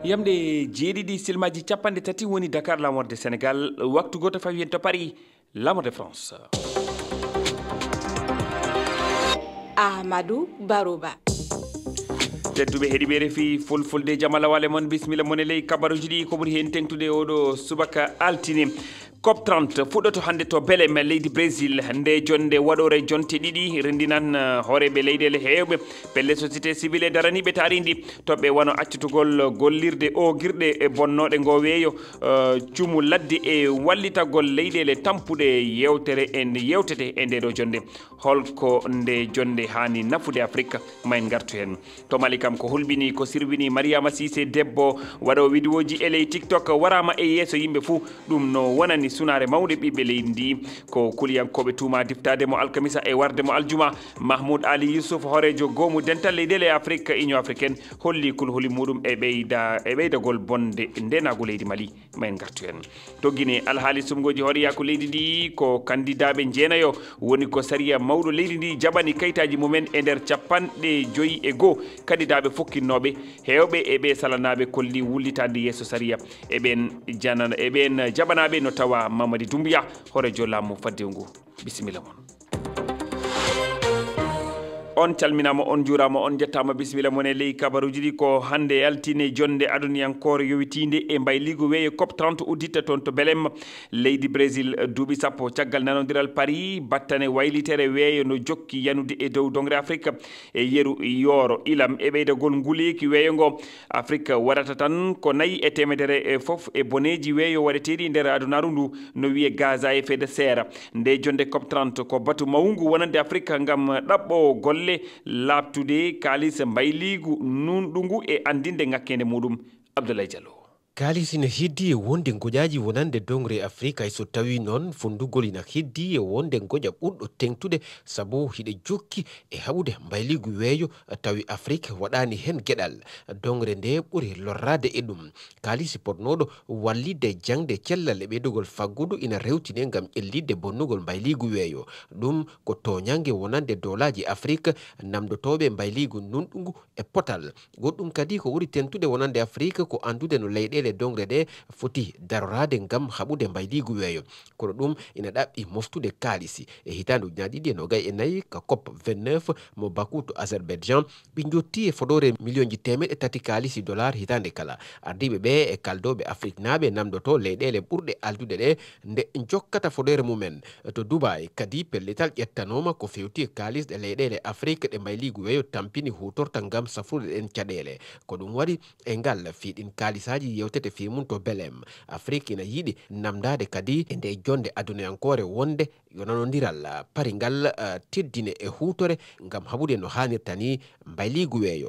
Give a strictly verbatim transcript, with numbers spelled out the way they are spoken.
Yamde jeeɗiɗi silmaji capanɗe tati woni Dakar, lamorde Senegal, waktu goto fawi hen to Paris, lamorde France. Amadou Barouba. Tedduɓe heɗiɓe refi fulfulde jamalawale mon, bisimilla mon e ley kabaruji ɗi. Ko ɓuri hen tengtude oɗo subaka altine. Cop trente fuɗɗoto hannde to Belém, leydi Brésil. Nde jonnde waɗore jonte ɗiɗi renndinan, eh, hooreeɓe leyɗeele heewɓe, pelle société civile e daraniiɓe taariindi, toɓɓe wano accitugol gollirde oogirɗe e bonnooɗe ngoo weeyo, eh, cumu ladde e wallitagol leyɗeele tampuɗe yewtere e nde yewtete e ndee ɗoo jonnde. Holko nde jonnde haani nafude Afrik? Ma en ngartu heen. To Mali kam, ko hulɓini, ko sirwini Mariama Cissé, debbo waɗoowo widiwooji e ley TikTok, waraama e yeeso yimɓe fuu. Ɗum no wonani sunaare mawnde ɓiɓɓe leydi ndi. Ko kuliyankooɓe tuuma diftaade mo alkamisa e warde mo aljuma. Mahmoud Ali Youssouf, hooreejo goomu dental leyɗeele e Afrik, Union Africaine, holli kulhuli muuɗum e ɓeyda-, e ɓeydagol bonde ndeenaagu leydi Mali. Ma en ngartu heen. To Guinée, alhaali sumngooji hooreyaaku leydi ndi, ko kandidaaɓe jeenayo woni ko sariya mawɗo leydi ndi jaɓani kayitaaji mumen e nder capanɗe joyi e goo kandidaaɓe fokkinnooɓe, heewɓe e ɓee salanaaɓe kolli wullitaade yeeso sariya. E ɓeen jana-, e ɓeen jaɓanaaɓe no tawa Mamadi Doumbouya, hooreejo laamu faddewu ngu. Bisimilla mon. On calminaama, on njuuraama, on njettaama. Bisimilla mon e ley kabaruuji ɗi. Ko hannde altine jonnde aduniyankoore yowitiinde e mbayliigu weeyo cop trente udditta toon to Belém, leydi Brésil. Duuɓi sappo caggal nanondiral Paris, battane waylitere weeyo no jokki yanude e dow doŋre Afrik e yeru yooro, ilam e ɓeydagol nguleeki weeyo ngo. Afrik waɗata tan ko nayi e teemedere e fof e boneeji weeyo waɗeteeɗi nder adunaaru ndu, no wiyee gaz à effet de serre. Nde jonnde cop trente ko batu mawngu wonande Afrik ngam ɗaɓɓoowo golle, laaɓtude kaalis mbayliigu nuunɗungu e anndinde ŋakkeende muuɗum. Abdoulaye Diallo. Kaalis ina heddii e wonde ngoƴaaji wonande doŋre Afrik, hay so tawii noon fonndugol ina heddii e wonde ngoƴa ɓurɗo teeŋtude, sabu hiɗe jokki e haɓude mbayliigu weeyo, tawi Afrik waɗaani heen geɗal. Doŋre nde ɓuri lorraade e ɗum. Kaalisi potnooɗo wallitde jaŋde cellal e ɓeydugol faggudu ina rewtine ngam ƴellitde bonnugol mbayliigu weeyo. Ɗum ko tooñannge wonande dowlaaji Afrik, namndotooɓe mbayliigu nuunɗungu e potal. Goɗɗum kadi ko ɓuri teeŋtude wonande Afrik ko anndude no leyɗeele doŋre ɗe foti daroraade ngam haɓude mbayliigu weeyo. Kono ɗum ina ɗaɓɓi moftude kaalisi. E hitaande ujunaaji ɗiɗi e noogay e nayi ka cop vingt-neuf mo Baku to Azerbaïdjan, ɓe njottii e fodoore miliyonji teemeɗɗe tati kaalisi dollar hitaande kala. Ardiiɓe ɓe e kaldooɓe Afriknaaɓe namndotoo leyɗeele ɓurɗe alɗude ɗe nde njokkata fodoore mumen. To Dubai kadi, pellital ƴettanooma ko feewti e kaalis ɗe leyɗeele Afrik ɗe mbayliigu weeyo tampini huutorta ngam safrude ɗeen caɗeele. Ko ɗum waɗi e ngal fii ɗiin kaalisaaji yewtete fii mum to Belém. Afrik ina yiɗi namndaade kadi e nde jonnde adunayankoore wonde yo nanondiral paringal, eh, teddine e huutore ngam haɓude no haanirta ni mbayliigu weeyo.